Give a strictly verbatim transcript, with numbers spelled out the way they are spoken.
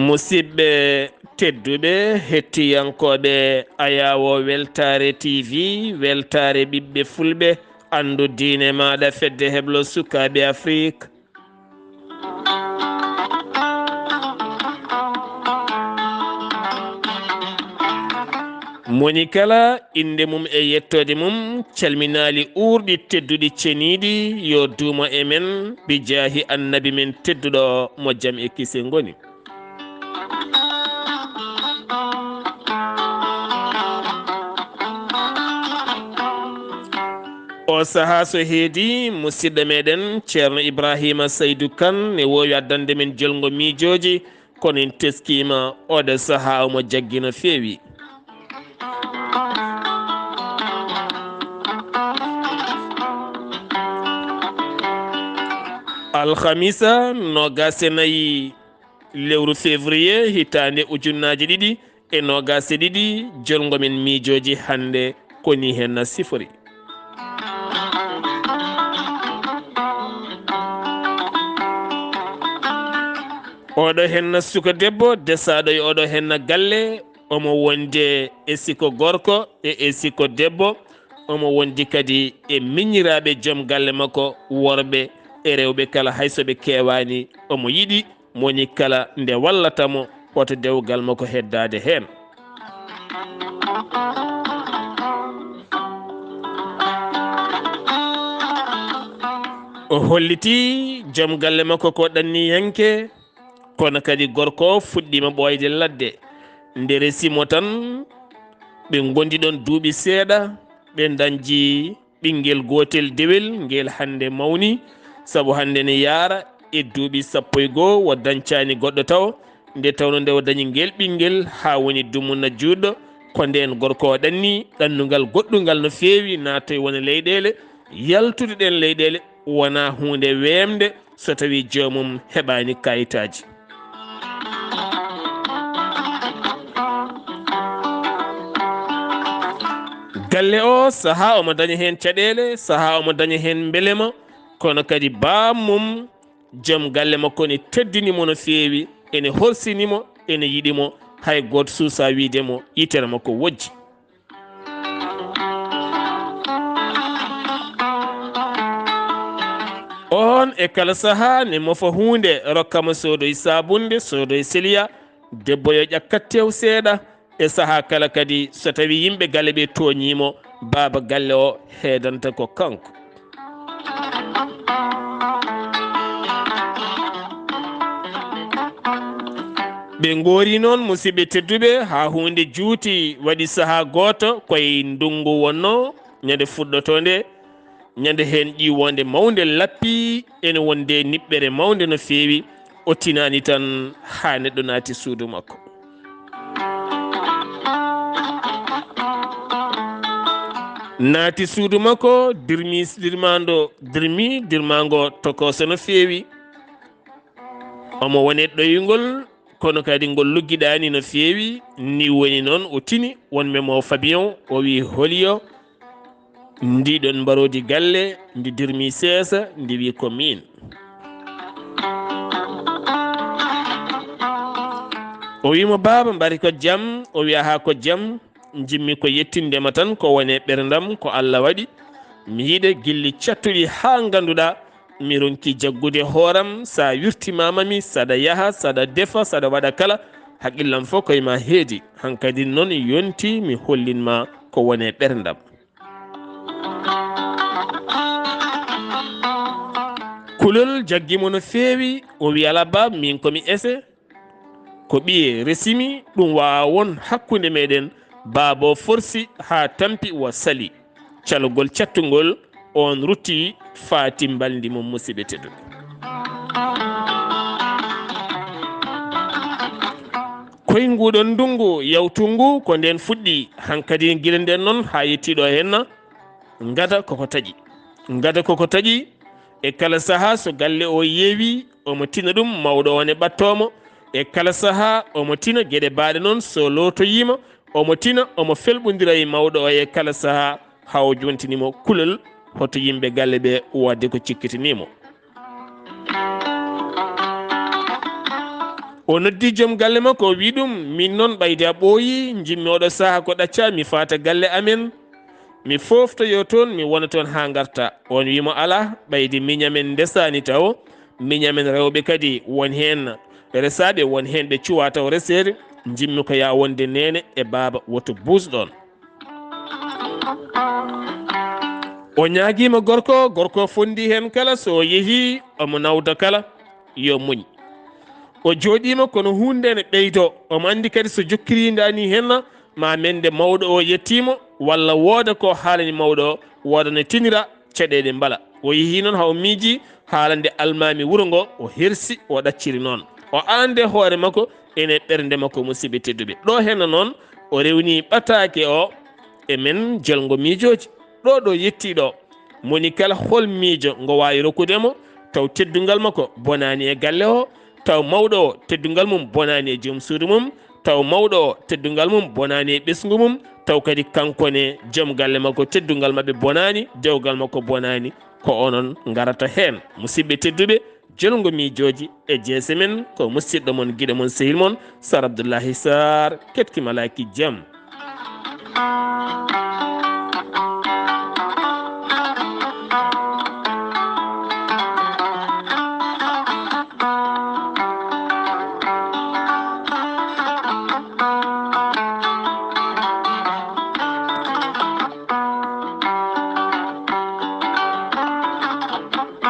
Musidɓe tedduɓe, hettiyankooɓe Ayaawo Weltaare T V, weltaare ɓiɓɓe fulɓe, anndu diine maaɗa, fedde heblo sukaaɓe Afrik. Moni kala, innde mum e yettoode mum, calminaali uurɗi tedduɗi ceniiɗi, yo duumo e men, bi jaahi annabi men tedduɗo, mo jam e kise ngoni. O sahaa so heedi, musidɗo meɗen Ceerno Ibrahima Saydu Kan ne woowi addande men jolngo miijooji, kono en teskiima oɗo sahaa omo jaggi no feewi. Alhamisa noogaas e nayi lewru février hitaande ujunnaaji ɗiɗi e noogaas e ɗiɗi, jolngo men miijooji hannde ko ni henna sifori. Oɗo henna suka debbo desaaɗo e oɗo henna galle, omo wonde e siko gorko e e siko debbo, omo wondi kadi e miñiraaɓe joom galle makko worɓe e rewɓe kala, hay so ɓe keewaani, omo yiɗi. Moni kala nde wallata mo, hoto dewgal makko heddaade heen. O holliti joom galle makko ko ɗanniyanke, kono kadi gorko o fuɗɗiima ɓooyde ladde. Nde resi mo tan, ɓe ngondi ɗon duuɓi seeɗa, ɓe dañji ɓinngel gootel dewel, ngel hannde mawni, sabu hannde ne yaara e duuɓi sappo e goo, o dañcaani goɗɗo tawo. Nde tawnoo nde o dañi ngel ɓinngel haa woni dumunna juutɗo, ko ndeen gorko o ɗanni ɗannungal goɗɗungal no feewi, naatoy wona leyɗeele, yaltude ɗeen leyɗeele wonaa huunde weemde so tawii joomum heɓaani kayitaaji. Galle o, sahaa omo daña heen caɗeele, sahaa omo daña heen mbelema, kono kadi baam mum, joom galle makko, ne teddini mo no feewi, ene horsini mo, ene yiɗi mo, hay gooto suusaa wiyde mo yitere makko wojji. Oon e kala sahaa ne mofa huunde, rokka mo soodoy saabunde, soodoy seliya, debbo yo ƴakkat tew seeɗa. E sahaa kala kadi, so tawii yimɓe galle ɓe tooñii mo, baaba galle o heedanta ko kanko. Ɓe ngoori noon, musidɓe tedduɓe, haa huunde juuti, waɗi sahaa gooto, ko e ndunngu wonnoo, ñande fuɗɗotoo nde, ñande heen ƴiiwoonde mawnde lappi, ene wonde niɓɓere mawnde no feewi, o tinaani tan haa neɗɗo naati suudu makko. Naati suudu makko, dirmi, dirmaando, dirmi, dirmaango tokooso no feewi. Omo wone ɗoyngol, kono kadi ngol luggiɗaani no feewi. Ni woni noon o tini, won memo Fabian, o wi: "Holi o?" Ndi ɗon mbaroodi galle, ndi dirmi seesa, ndi wi: "Ko miin." O wi mo: "Baaba, mbari ko jam?" O wi: "Aha, ko jam. Njimmi ko yettinde ma tan ko wone ɓerndam, ko Allah waɗi. Mi yiɗe gilli cattuɗi haa ngannduɗaa, mi ronki jaggude hooram, sa wirtimaama mi, saɗa yaha, saɗa defa, saɗa waɗa kala, haqqillam fof koye ma heedi. Hankadi noon yonti mi hollin ma ko wone ɓerndam." Kulol jaggi mo no feewi, o wi: "Alaa baaba, min ko mi ese. Ko ɓiye resimi, ɗum waawaa won hakkunde meɗen." Baaba o forsi haa tampi, wa sali. Calogol cattungol, oon rutti faati mbalndi mum, musidɓe tedduɓe. Koy nguɗon ndungu yawtungu ko ndeen fuɗɗi, hankadi gila ndeen noon haa yettii ɗo henna, ngada koko taƴi. Ngada koko taƴi, e kala sahaa so galle o yeewi, omo tina ɗum, mawɗo o ne ɓattoo mo. E kala sahaa omo tina geɗe baaɗe noon, so lootoyiima, omo tina, omo felɓondira e mawɗo o e kala sahaa, haa o jontini mo kulol, hoto yimɓe galle ɓe waɗde ko cikkitanii mo. O noddi joom galle makko, o wi ɗum, min noon ɓayde a ɓooyi, njimmi oɗo saha ko ɗacca mi faata galle amen, mi fooftoyo toon, mi wona toon haa ngarta. On wi mo, alaa, ɓayde miñamen ndesaani tawo, miñamen rewɓe kadi won heen resaaɓe, won heen ɓe cuwa taw reseede, njimmi ko yaa wonde neene e baaba, woto buus ɗoon. O ñaagiima gorko, gorko fonndi heen kala, so o yehii omo nawda kala, yo muñ. O jooɗiima kono huunde ne ɓeydo, omo anndi kadi so jokkiriindaani heen ma mende mawɗo o yettiimo, walla wooda ko haalani mawɗo o, wooda no tinira, caɗeele mbala. O yehii noon haw miiji haalande almaami wuro ngo, o hersi, o ɗacciri noon. O aande hoore makko ene ɓernde makko, musidɓe tedduɓe. Ɗo henna noon o rewni ɓataake o e men jelngo miijooji. Ɗo ɗo yettii ɗo, moni kala hol miijo ngo waawi rokkude mo, taw teddungal makko bonaani e galle o, taw mawɗo o teddungal mum bonaani e joom suudu mum, taw mawɗo o teddungal mum bonaani e ɓesngu mum, taw kadi kanko ne joom galle makko teddungal maɓɓe bonaani, dewgal makko bonaani. Ko onon ngarata heen. Musidɓe tedduɓe, jelngo miijooji e jeese men, ko musidɗo mon, giɗo mon, sehil mon, Sar Abdullahi Sar, ketki malaaki jam.